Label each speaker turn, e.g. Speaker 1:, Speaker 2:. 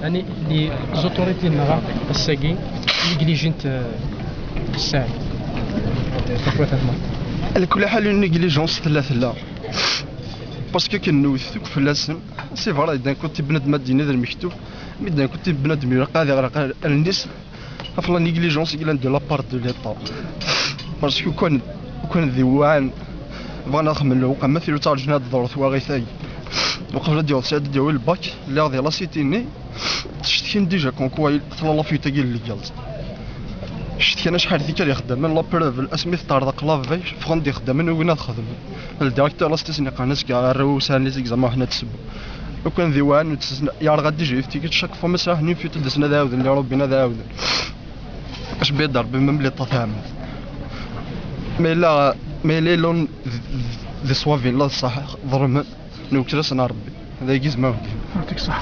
Speaker 1: يعني les autorités نغا الساقي négligent الساعة.
Speaker 2: على كل حال négligence ثلاثة parce que كنوث فلاسن، c'est vrai، d'un côté بنادم دينا المكتوب، mais d'un côté بنادم يرقى غير الناس غف la négligence كيلان de la part de l'État، parce que كان ذي وعن بغانا نخمم الوقت مثل تاع جناد الدور ثواغي وقبل ديال سعد ديال الباك اللي غادي la cité ني تشتكين déjà comme quoi طلع la fuite ديال اللي قالت شفت انا شحال ذيك اللي خدام. la preuve، الاسمي طردق la veille فغندي خدام وين خدم ال directeur la cité قناص كاع الروسان les examens حنا تسبو وكان ذي يا راه غادي يجي تيكت chaque fois مسا هني في تدسنا داود اللي ربنا داود اش بيضرب بما ملي طاثام mais لا لون ذي صوافين لا صح ضرم نوكلس ربي هذا يجيز ما
Speaker 3: يعطيك الصحة.